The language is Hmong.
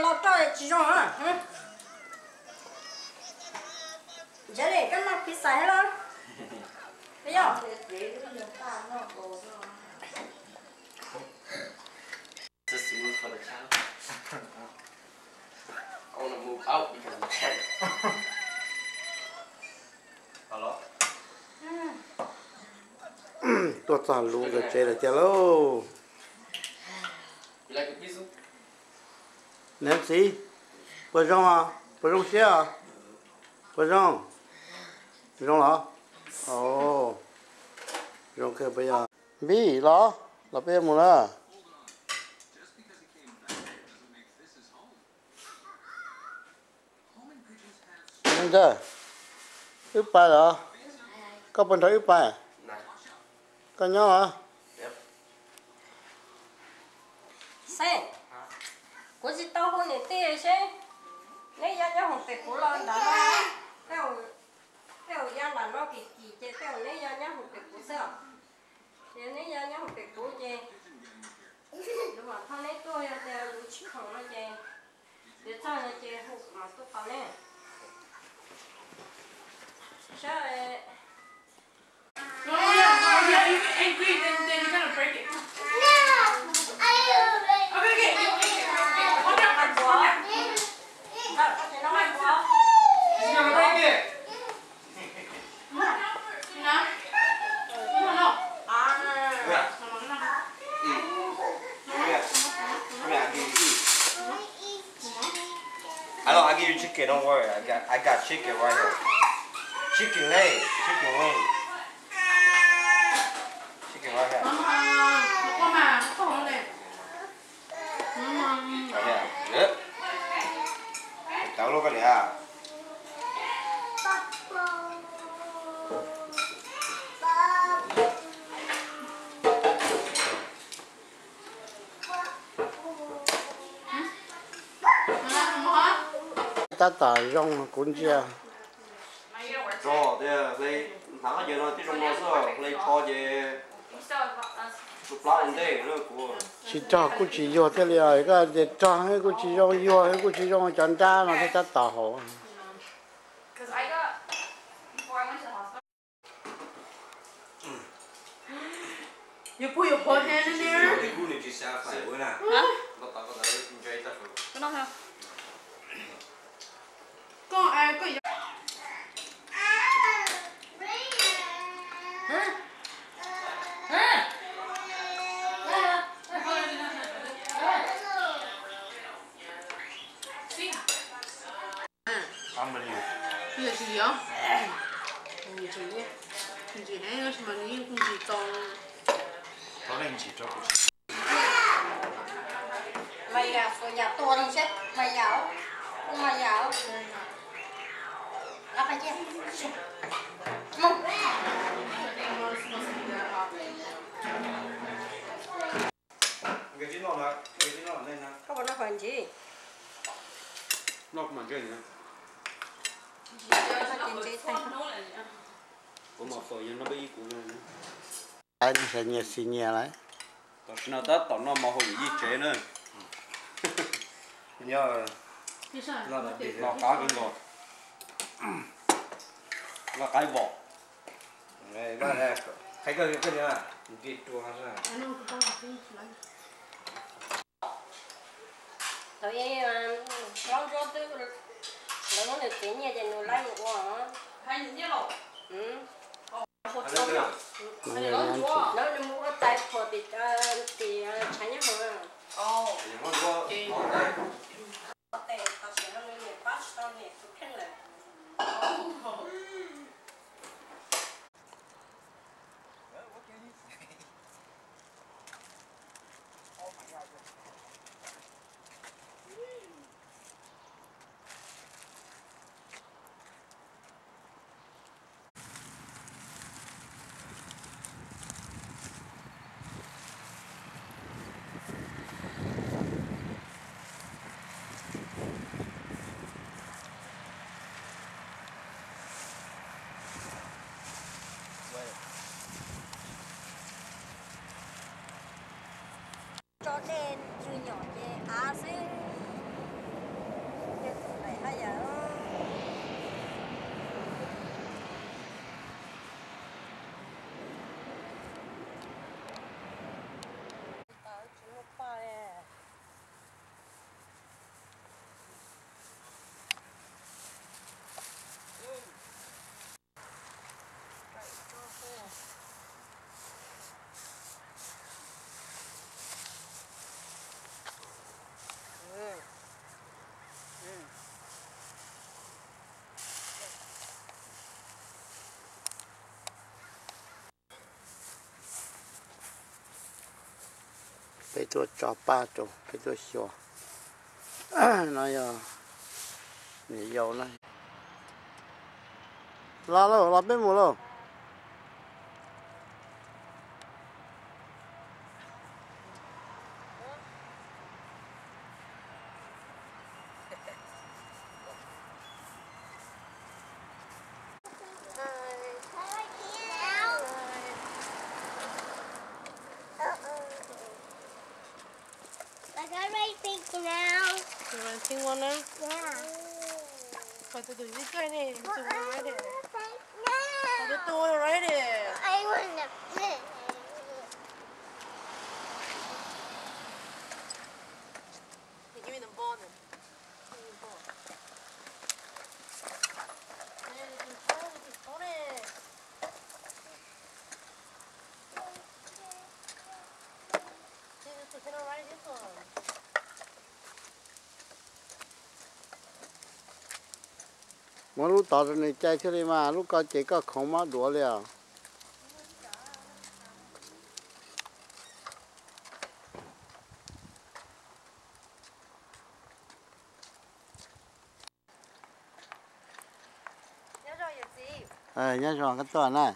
Los rau tsis zoo. Ntshai li koj noj pizza thiab los? Yog. This is for the child. I want to move out because of the child. Hello? Tuaj txog lub ntawm tsev lawm tiag lauj. You like the pizza? Nancy, puas zoo os? Puas zoo siab os? Puas zoo? Zoo los? Ov, zoo kawg puas yog? Npib los, los peb mus na. Ntawd, wb pais los? Koj puas nrog wb pais? Koj nyob los? Xeeb, kuv tsis tau hu niam tij seb neb yuav nyob hauv pem kuv los nram no. Tej zaum yuav nram no kim kim ces tej zaum neb yuav nyob hauv pem kuv xwb os. Ces neb yuav nyob hauv pem kuv ces luag mam thauj neb tuaj, yog tias luag tsis khoom no ces yuav txog no ces hu kuv mam tuaj tos neb. Saib. Hello, I give you chicken, don't worry. I got, I got chicken right here. Chicken leg, chicken wing. Chicken right here. Right here. Good. Tau lub koj niam. Tab tom zoo kuv ntsia. Tsis rog kuj tsis yuag thiaj li os, koj tias rog kuj tsis zoo, yuag kuj tsis zoo, cov nrab no thiaj tab tom haum. Mas yam, yam tua no seb, mas yam, mas yam. Koj puas noj qhov ntsis? Noj kuv mam ntse na. Noj ntse tag. Kuv mam fawm yog noj peb ib kuv no. Nyias xis nyias lawm. Tam sim no tab tom noj mov hauv yawm yij tsev na. Noj qab kawg nkaus. Noj qaib vos. Thaum ub hlob Ntsuab twb, lawv muab nws txiv nyiaj ces nws laib mus ua. Lawv nws mus ua tais phuam tim, tim tshav nyob hauv. Tes tam sim no nws niam pab tsis tau niam tus kheej lawm. Tuaj tso paj rau peb tuaj xyuas. No yog niam yau na. Los lauj, los peb mus lauj. Like, I already think now. You want to think one now? Yeah. Qhov tus tus zib txaij ne, tus tus right there. Qhov tus tus right there. I want to play. Give me the ball then. Give me the ball. Tus tus txaij, tus tus txaij ne. Muab lub tod rau nws cais thiaj li mas, lub ko ces koj khoov mab duav li os. Nyob zoo koj tuaj na.